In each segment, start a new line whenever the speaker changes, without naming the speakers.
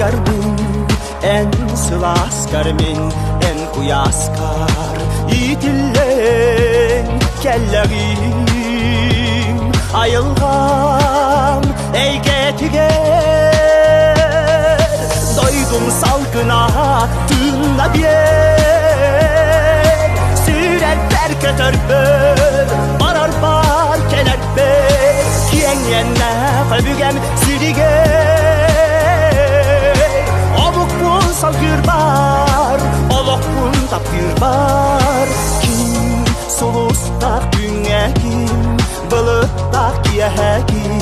Сылааскар мин, эн сылааскар мин, эн куйааскар иитиллэн кэллэҕим. Айылҕам эйгэтигэр дойдум салгына тыынна биэр. Сүрэхпэр көтөрбөр, барарбар кэлэрбэр, киэҥ иэннээх өбүгэм сиригэр. Омукпун салгыырбар, олохпун таптыырбар, ким сулустаах күҥҥэ ким, былыттаах киэһэ ким,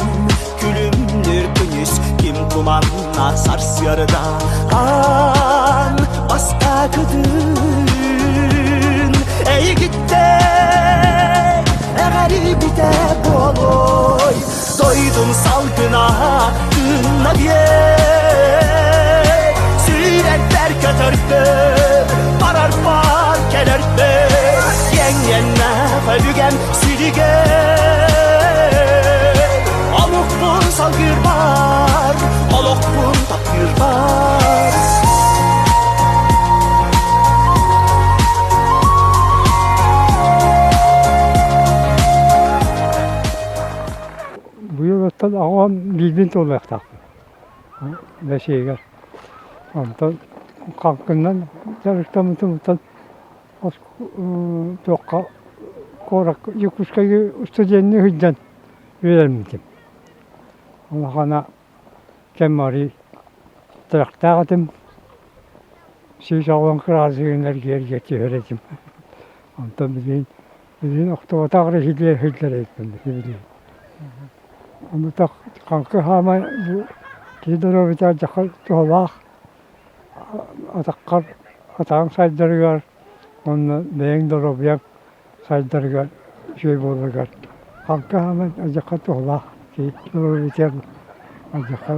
күлүмнүүр күнүс ким туманнаах сарсыарда аан бастакытын эйигиттэн эҕэрийбитэ буолуой дойдум салгына тыынна биэр сүүрэрбэр көтөрбөр барарбар кэлэрбэр киэҥ-иэннээх өбүгэм сиригэр омукпун салгыырбар олохпун таптыырбар
Быйыл оттон оҕом биирбин туолуохтаахпын бэсиэгэр. Онтон халкыннан дьарыктаммытым оттон туохха куоракка Дьокуускайга студенныы сылдьан үөрэммитим. Улахана кэм арыый туруктаах этим. 180 кыраадыһынан эргийэргэ түһэр этим. Онтон билигин билигин охтубатах эрэ сылдьар эбиппин билигин. Ону хаҥкы хаамай бу киһи доруобуйата дьахтар туһалаах атаххар атаҕыҥ сайдарыгар уонна бэйэҥ доруобуйаҥ сайдарыгар үчүгэй буоларыгар хаҥкы хааман алдьархай туһалаах киһи доруобуйатыгар алдьархай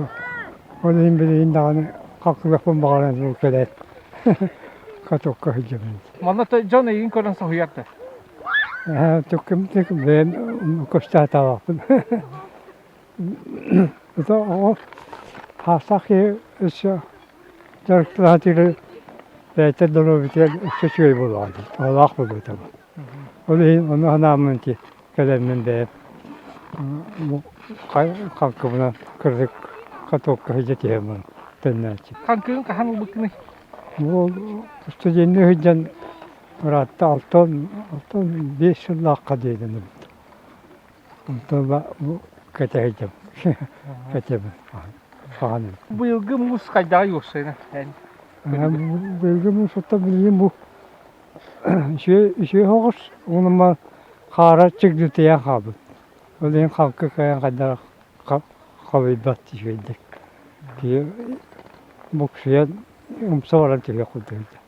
ол иһин билигин даҕаны хаҥкылыахпын баҕаран ол кэлээт катокка сылдьабын.
Манна дьон эйигин көрөн соһуйар да?
Түккүм бэйэм көстөөтөҕөхпүн. Это оҕо хаастаах киһи өссө дьарыктанаатыгар бэйэтэ доруобуйатыгар өссө үчүгэй буолуоҕа дии, туһалаах буолуо Ол иһин ону санааммын ити кэлэммин бэйэм хаҥкыбынан кырдьык катокка сылдьа түһэммин төннөөччү.
Хаҥкыгын хаһан ылбыккыный?
Бу студенныы сылдьан ыраатта 65 сыллаахха диэн ылбытым. Онтон бу кэтэһэйдим. Кэтэбин. Хаһан.
Быйылгы муус хайдаҕый уопсайынан?
Быйылгы муус оттон билигин бу үчүгэй үчүгэй соҕус уонна хаара чигдитийэн хаалбыт. Ол иһин халкы кыайан хайдах халыйбат үчүгэйдик. Киһи буксуйан умса баран түһүөх курдук.